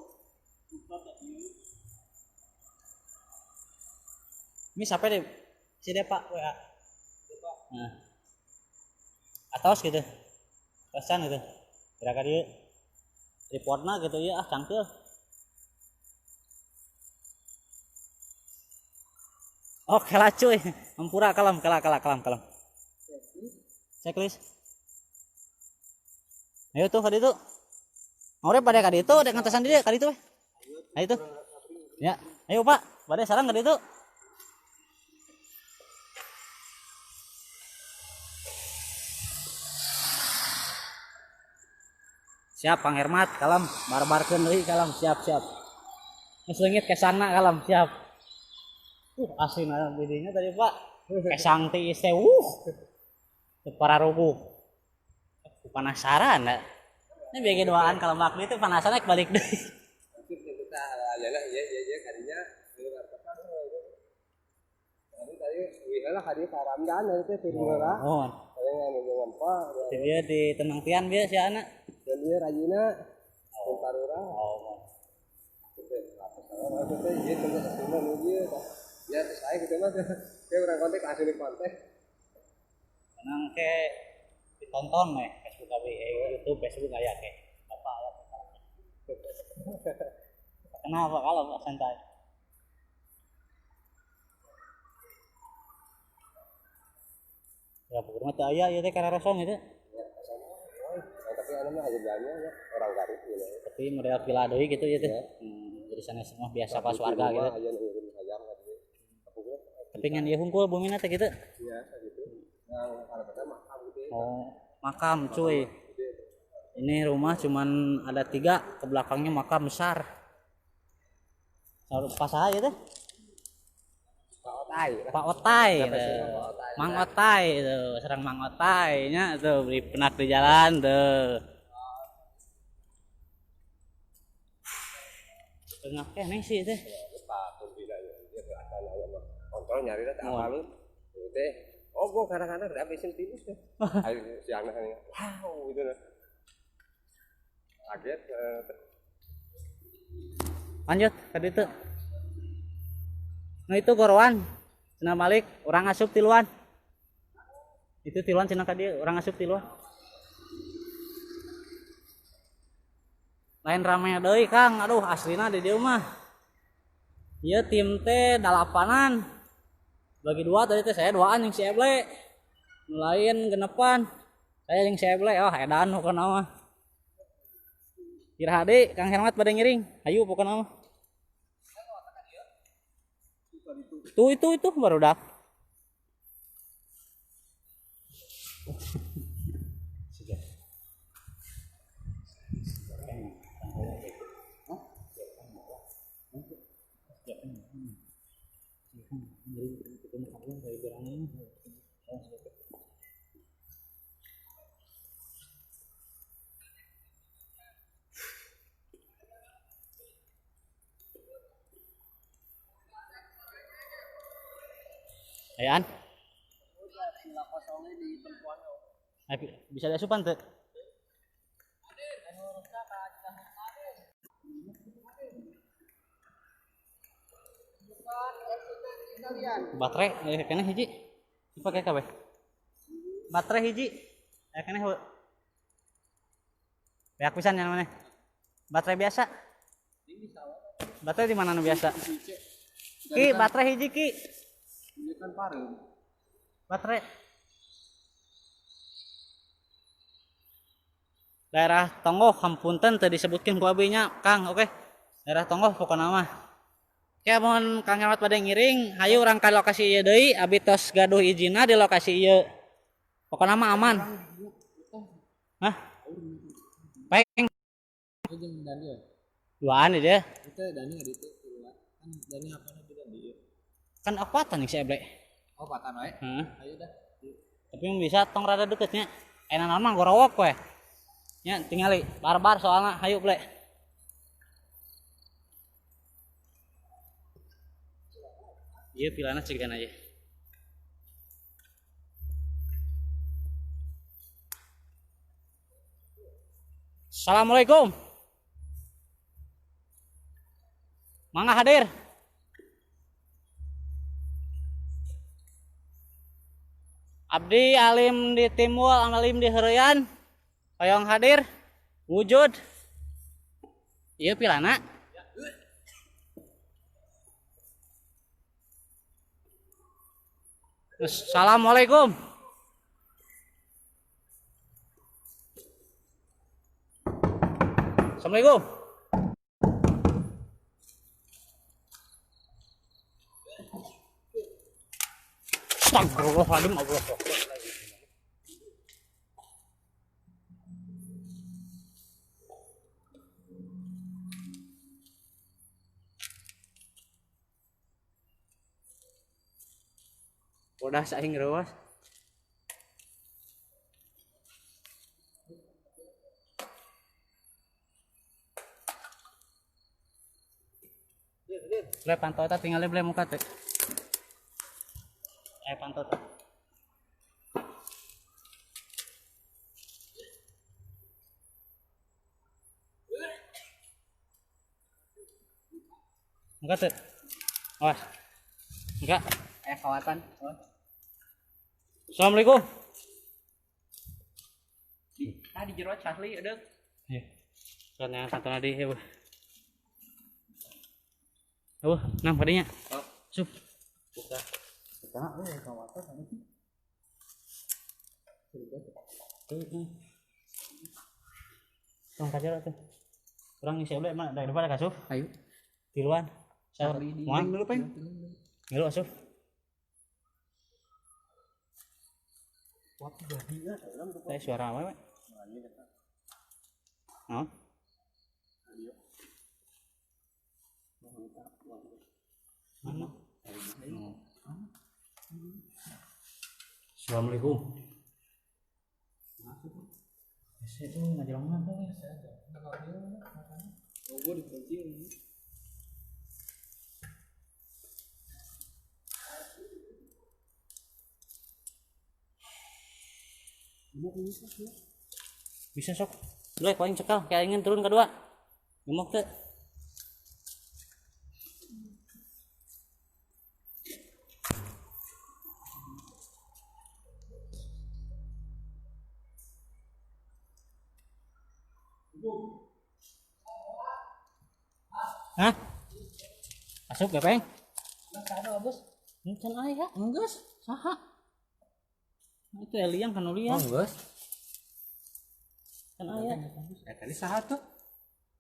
Ini sampai deh si Depa WA. Nah. Atos gitu. Pesan gitu. Kira-kira dia reportna gitu ya ah cangkeul. Oke lah cuy, hampura kalem kalah kalah kalam kalam. Checklist. Ayo tuh kali itu. Ngore pada kali itu, ada ngantesan dia kali itu. Ayo tuh. Ya, ayo Pak, pada sarang kali itu. Siap Kang Hermat, kalem, barbarkeun deui kalem, siap siap. Geus leungit kesangna kalem, siap. Asli didinya tadi Pak. Kesang tiis teh teu pararuguh. Penasaran dah. Ini bagi duaan kalau makni itu penasaran balik deui. Kita ayeuna ieu ieu ieu kadinya tadi wih lah kadi karamdan teh turun heula. Oh. Paling anu ngempa. Dia di tenang tian bieu si anak. Dan dia rajina parura. Oh. Ya saya gitu mah. Kayak orang kontak langsung di kontak. Tenang ke ditonton nih Facebook abi, YouTube, Facebook aya ke. Bapak aya. Kenapa kalau Pak santai? Ya pokoknya teu aya ieu teh kararosong gitu. Ya, sama. Tapi anu mah aja jalannya ya orang Garut gitu. Tapi model villa deui gitu ya teh. Jadi sana semua biasa pas warga gitu. Aya nu ngirim hayam ka dieu. Tapi ngan ieu hungkul bumina teh gitu. Iya, gitu. Yang kalau makam gitu. Oh, makam cuy. Ini rumah cuman ada 3, ke belakangnya makam besar. Pas aja teh. Pak Otai. Pak Otai. Mang Otai tuh, serang Mang Otai nya tuh beli penak di jalan tuh. Tengah keneh sih teh. Pak Kumbina ya, dia akan aya mah. Kontrol nyari teh apa lu? Teh. Oh, gua kadang-kadang ada habisin timus teh. Ayo siangna kan. Wow, gitu nah. Kaget. Lanjut tadi tuh. Nah itu gorowan. Cenah balik orang asup tiluan. Itu tiluan cenah ka dieu, orang asup tiluan. Lain rame deui Kang, aduh aslina di dieu mah. Ieu tim teh 8-an. Bagi 2 tadi teh saya 2-an yang si Eble. Nu lain 6-an. Saya yang si Eble, oh edan pokona mah. Kira hade Kang Hermat bade ngiring. Hayu pokona mah. Tuh itu baru dak. Ayaan. Bisa diasupan tuh. Baterai kena hiji. Dipakai kabeh. Baterai hiji. Kena heuh. Beak pisan yang mana? Baterai biasa. Baterai di mana nu biasa? Ki, baterai hiji ki. Kan pareum. Baterai. Daerah Tonggoh hampunten teu disebutkeun ku abi nya, Kang, oke. Daerah Tonggoh pokona mah. Oke, mun Kang Hermat bade ngiring, hayu urang ka lokasi ieu deui, abi tos gaduh ijinna di lokasi ieu. Pokona mah aman. Hah? Peng. Duaan dia. Itu Dani ada itu kan Dani apana di Dani. Kan apatan nih si Eble. Oh, patan wae. Heeh. Ayo dah. Tapi bisa tong rada deketnya. Enak mah gorowok we. Nya tingali barbar soalna hayu ble. Ieu pilana cegan aja. Assalamualaikum. Mangga hadir. Abdi alim di Timbul, alim di Heureuyan. Hoyong hadir. Wujud. Ieu pilana. Assalamualaikum. Assalamualaikum. Astagfirullahaladzim, Allah. Udah saing rewas. Ble pantau eta tinggal ble muka teh. Pantau teh. Muka teh. Awas. Enggak. Kawatan. Oh. Assalamualaikum. Di jero cahli edeuk. Iya. Soalnya pantau di heueuh. Eueuh, nang padinya. Oh. Sup. Buka. Buka euy kawatan anu sih. Tong ka jero teh. Urang ngisi ble mah dari depan ka Sup. Ayo. Tiluan. Saur. Moal Peng dulu peng. ngilu asup. Teh suara apa, Pak? Naon? Mana? Assalamualaikum. Itu ngajelang apa ya? Oh, gua dikunci. Bisa sok. Boleh paling cekal, kayak ingin turun kedua. Gemok teh. Hah? Masuk gak, Peng? Can aya, enggeus. Saha? Itu Eliang kan Uliang. Oh, geus. Can aya. Tadi saha tuh?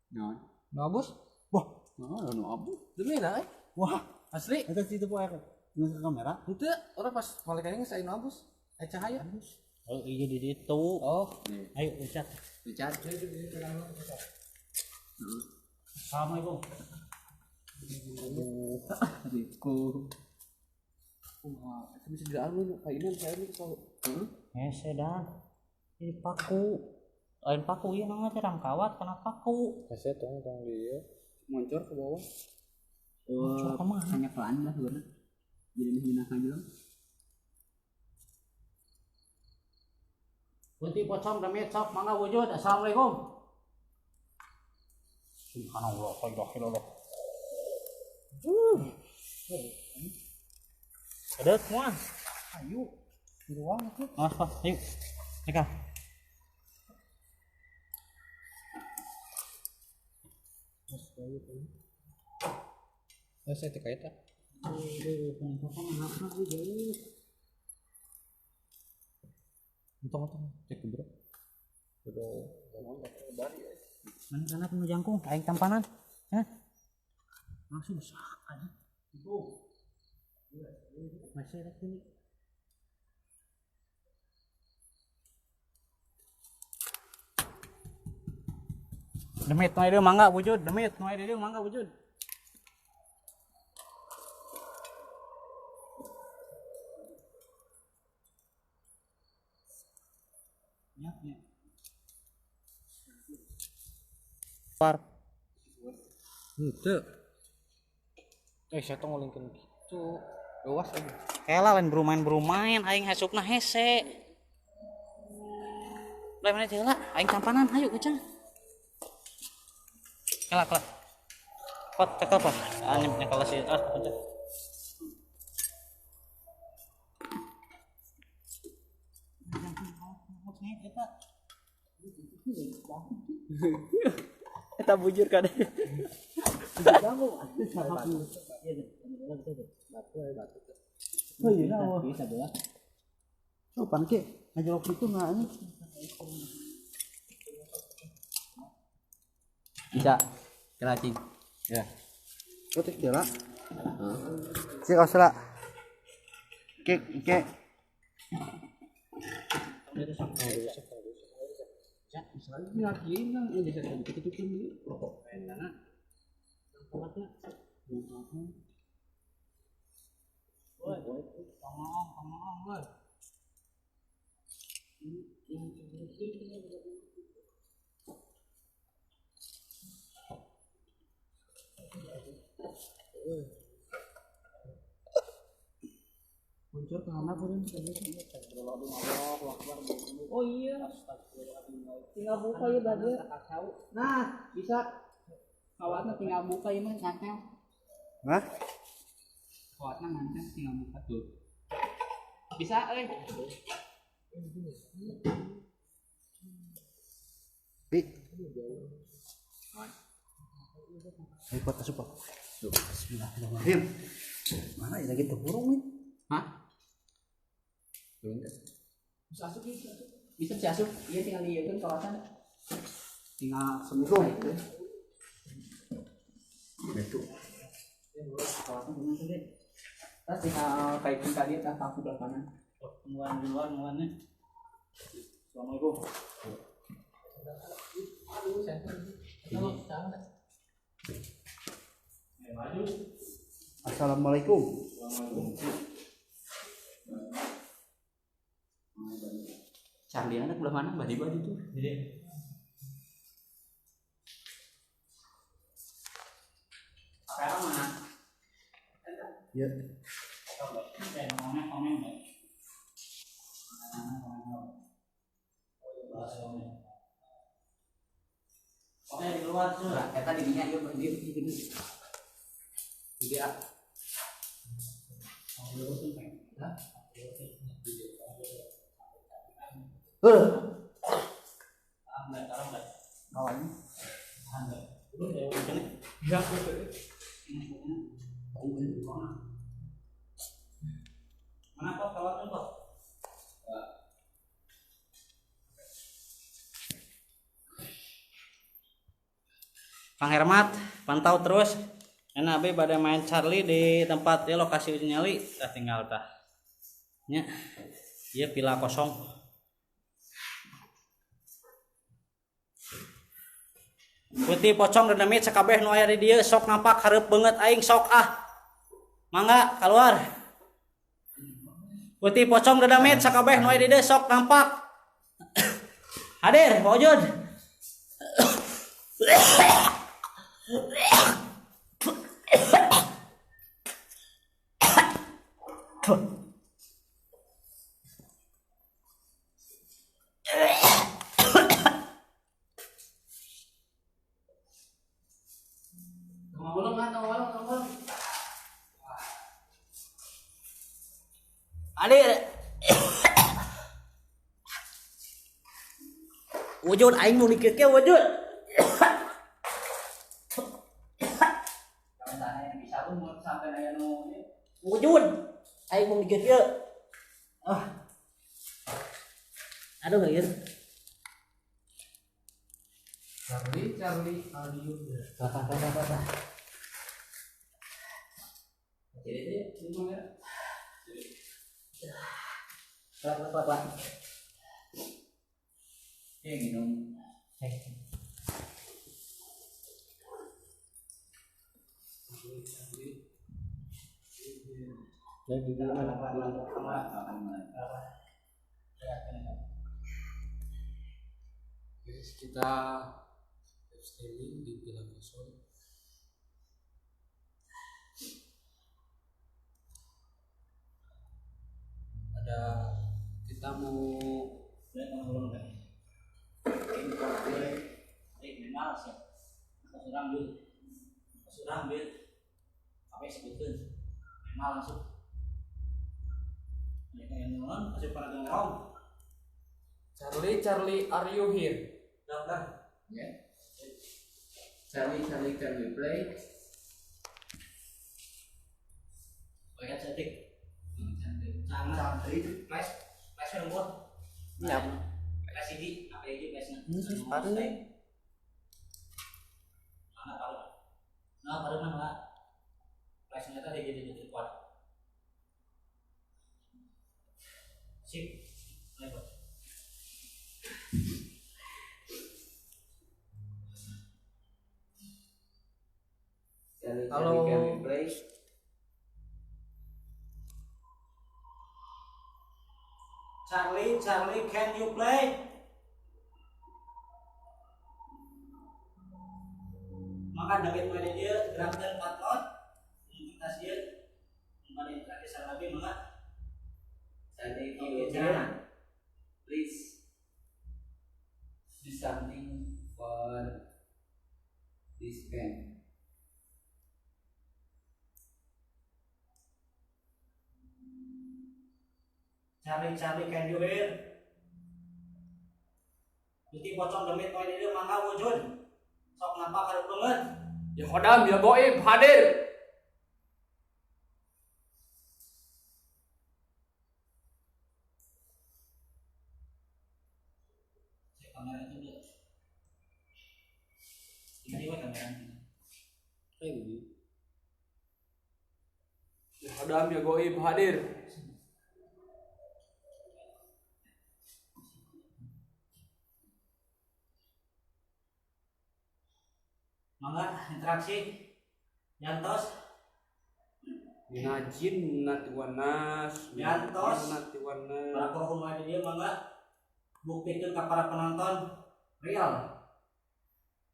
Naon? Nu abus? Wah, naon nu abu. Demi lah, eh. Wah, Asli. eta situ poe nu ke kamera. Henteu, orang pas malaikat geus aya nu abus. Aya cahaya. Oh, iya di ditu. Oh, Ayo, Ucat. dicat. Assalamualaikum. Riku. Kumaha? Eta bisa dialun kayak ini saya ini kalau Hese dan. Ini paku. Lain paku ieu namanya teh rangkawat kana paku. Hese tong tong dia moncor ke bawah. Muncul Oh, kemana? hanya pelan lah sebenarnya. Jadi ini minah aja lah. Kunti pocong demit sok mangga wujud. Assalamualaikum. Subhanallah, la ilaha illallah. Ada semua. Ayo, di ruang itu. Mas, Mas, ayo. Eka. Oh, saya teh kaita. Untung untung cek bro. Udah Mana kana penuh jangkung, aing tampanan. Hah? Langsung sak aja. Masih ada sini. Demit nu aya mangga wujud, demit nu aya mangga wujud. Par. Henteu. Saya tuh ngulingkeun gitu. Luas aja. Kela lain bermain-bermain aing hasupna hese. Lain mana teh heula aing tampanan hayu kucang. Kela kela. Pot cekel pot. Ah nyekel si ah pencet. Eta bujur kade. Oh iya, bisa bola. Oh, pangke ngajolok itu nggak ini. Bisa. Kelacing. Ya. Putik jala. Cik osla. Kek kek. Misalnya lagi kan bisa ditutupin dulu. Enak. Woi, tongong, woi. Muncul ke mana pun. Oh iya. Tinggal buka ya bagi. Nah, bisa. Kawatnya tinggal buka ini ngantel. Hah? Kawatnya ngantel tinggal buka tuh. Bisa, eh. Bi. Ayo pot asup, Pak. Bismillahirrahmanirrahim. Mana ya lagi tuh burung nih? Hah? Bisa asup, bisa asup. Bisa bisa asup. Iya tinggal diieukeun kawasan. Tinggal Assalamualaikum. Itu. Kawasan gimana tuh, Dek? Terus tinggal kaitkan tadi atas paku belah kanan. Tungguan di luar nungguannya. Assalamualaikum. Aduh, senter. Maju. Assalamualaikum. Charlie anak belah mana? Badi badi tuh. Jadi sekarang mana? Ya. Komen komen. Oke, di luar tuh. Nah, eta didinya ieu berdiri gini. Jadi ah. Hah? Heh. Kawan. Mana kok kawannya kok? Kang Hermat, pantau terus. NAB pada main Charlie di tempat ya lokasi uji nyali, tah tinggal tah. Nya. Ieu pila kosong. Putih pocong rendemit sakabeh nu aya di dieu sok nampak hareup beungeut aing sok ah. Mangga keluar. Putih pocong dedemit sakabeh nu aya di dieu sok nampak. Hadir, wujud. Hadir. Wujud aing nu dikit ge wujud. Wujud aing mun dikit ge. Ah. Aduh ieu. Charlie Charlie audio. Tah tah tah tah. Jadi itu ya. Pelan pelan pelan. Ya minum. Kita live streaming di Villa Kosong. Ada kita mau Charlie, Charlie, are you here? Yeah. Charlie, Charlie, can we play? Cantik. Cantik. Cantik. Flash, flash yang buat. Iya. Flash ini, apa ini flashnya? Mana paru? Nah, paru mana? Flashnya tadi jadi kuat. Sip, lebar. Charlie, Halo. Charlie, can we play? Charlie, Charlie, can you play? Maka David pada dia gerakkan patrot, tas dia, pada interaksi sama lagi maka. Charlie, if you here, please do something for this band. Charlie, Charlie, can you hear? Jadi pocong demit poin ini mangga wujud. Sok nampak harus banget. Ya khodam, ya goib, hadir. Saya kamera itu udah. Ini dia kamera. Ya khodam, ya goib, hadir. Mangga interaksi Yantos Minajin nati wanas. Yantos. Nati wanas. Para rumah dia mangga buktikan ke para penonton real.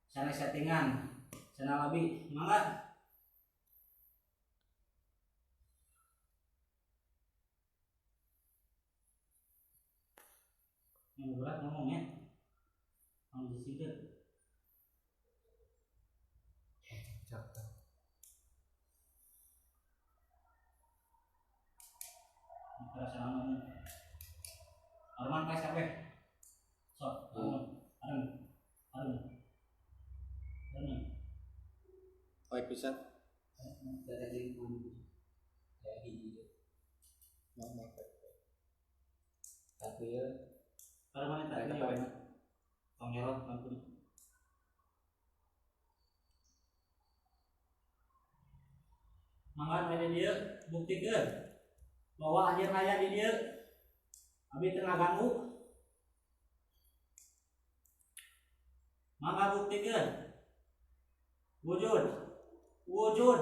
Sana settingan, sana labi, mangga. Yang berat ngomong ya. Kamu disingkir. Arman pas kabeh. Sok, Arman. Arman. Arman. Arman. Baik pisan. Dari tapi ya. Arman eta ini ya. Tong nyelot lampu. Mangga ada dia buktikeun bahwa anjir aya di dieu. Abi teu ngaganggu. Mangga buktikeun. Wujud. Wujud.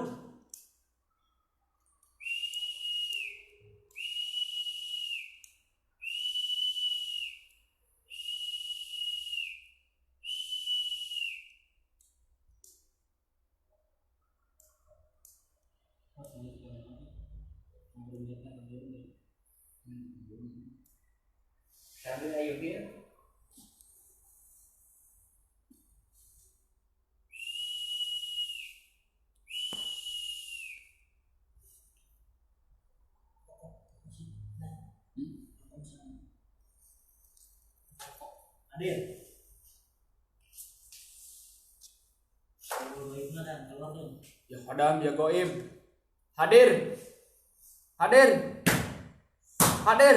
Charlie, are you here? Hadir. Keluar dong. Ya khodam, ya goib. Hadir. Hadir. Hadir.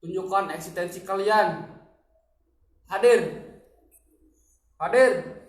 Tunjukkan eksistensi kalian. Hadir. Hadir.